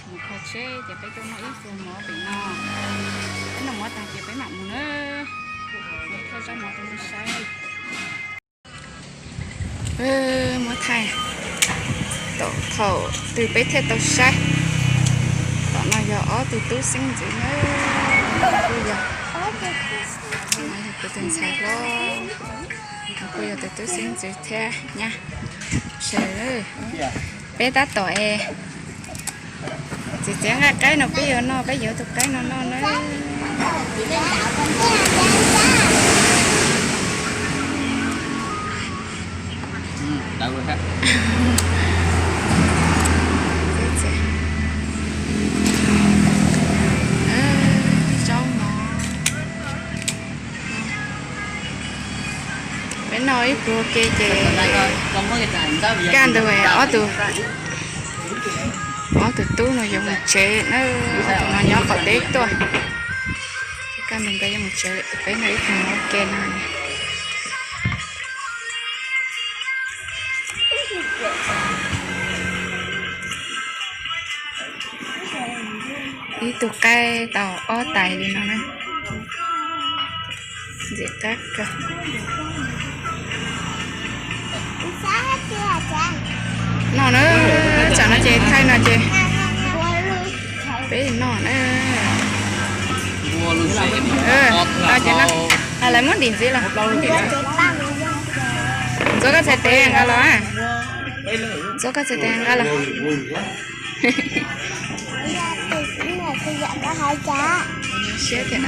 Mus kho tsheb ces peb tuaj noj ib pluag mov pem no. Peb noj mov tag ces peb mam mus na. Mus kho zaj mov rau nej saib. Muab thaij tom thaum twg peb thiaj tau saib. Tom no yog ob tug tub xeeb ntxwv na, kuj yog, kuv tus ntxhais hlob, kuj yog tus tub xeeb ntxwv thiab nyab. Peb tab tom es txiav txiav nqaij qaib no peb yuav noj, peb yuav tus qaib no noj na. Zaub mov. Peb noj ib pluag ke ces kaj ntug ob tug, ob tug tub no yuav mus tsev na, ob tug no nyob qaum teb tuaj. Kaj ntug nkawd yuav mus tsev, peb noj ib pluag mov ke no. Ib tug qaib tau ob tais li no na. Ntxim qab kawg. Noj na, tsam no ces thaij no ces peb noj na. Lawv muab ntim ntxiv los. Ntxuav koj txhais tes nqa los. Ntxuav koj txhais tes nqa los. Siab tiag.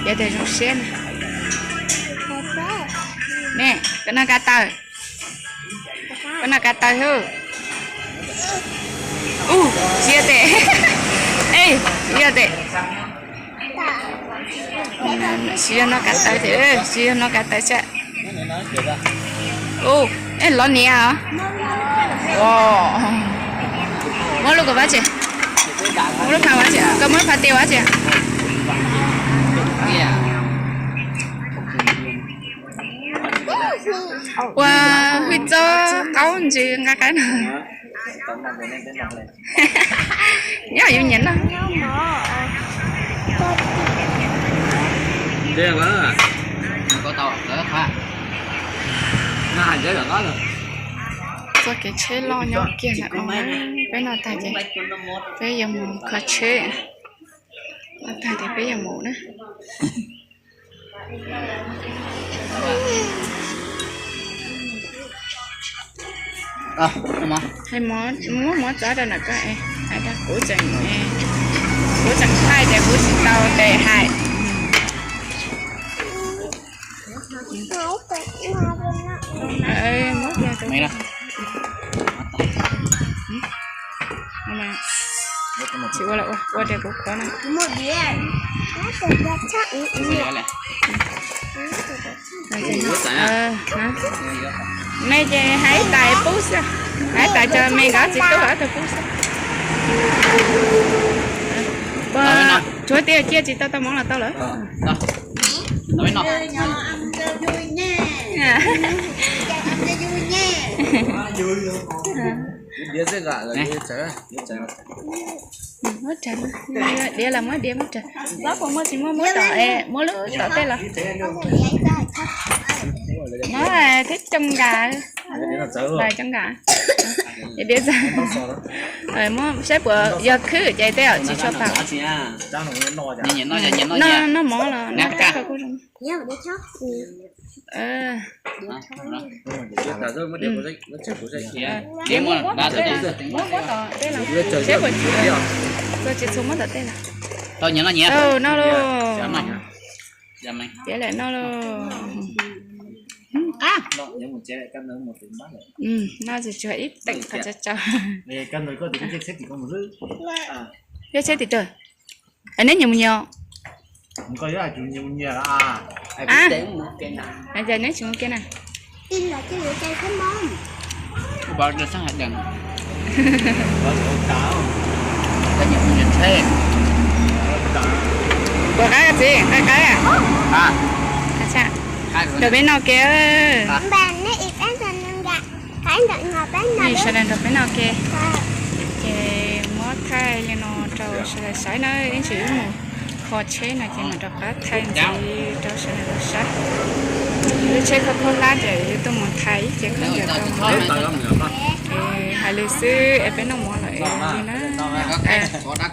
Yog tias zoo siab na. Ne, koj noj ka taw. Koj noj ka taw hwb. Ub, tsis yog tes. Ej, tsis yog tes. Tsis yog noj ka taw tes, tsis yog noj ka taw xwb. Ub, lov niam os. Muab lub ko vaj tse. Muab lub pha vaj tse, koj muab lub pha tes vaj tse. Ua, hwj txob qaub ntsws nqa qaib no. Nyob yus nyiam noj. Txoj kev tsheb loj nyob kiag ntawm no, peb noj tag ces peb yuav mus kho tsheb. Noj tag ces peb yuav mus na. Hais muab mov txov rau ntawm koj es, hais rau kuv tseem, kuv tseem thaij ces kuv tsis tau tes hais. Tsis ua, ua tias kuv khov no. Nej ces hais ib tais pub xwb, hais ib tais cov me nkawd tsis tub hais ib tug pub xwb. Tshuav tias cia tsis tau tau mov los tau lawm. Muab raws, diav los muab diav muab raws. Txob puas muaj tsis muaj muab tom, muab lub tom tej los. Muab thiab coj nkas, coj nkas. Diav, muab saib puas yog khwb ces tej zaum tsis tshua pam. Noj mov los noj kab kuj zoo. Muab tom tej los, saib puas tsis txhua muab tom tej los. Noj lauj. Tiav lawm noj lauj. Qab. Noj tsis tsuag ib teem qhov tsau tsau. Yog tsheb tim tawm. Neb nyias mus nyias. Neb tsis mus ke na. Puas qab txiv, qab qab? Nrog peb noj ke. Sawv daws nrog peb noj ke. Ces Li no rau sawv daws saib na, ib ntsis wb mus kho tsheb no ces mam rov qab thaij ntxiv rau sawv daws saib. Lub tsheb khaub khaub hlab ces wb tuaj mus thaij ib ce khaub ncaws rau mus na. Es hais li xwb es peb noj mov lawm es li na.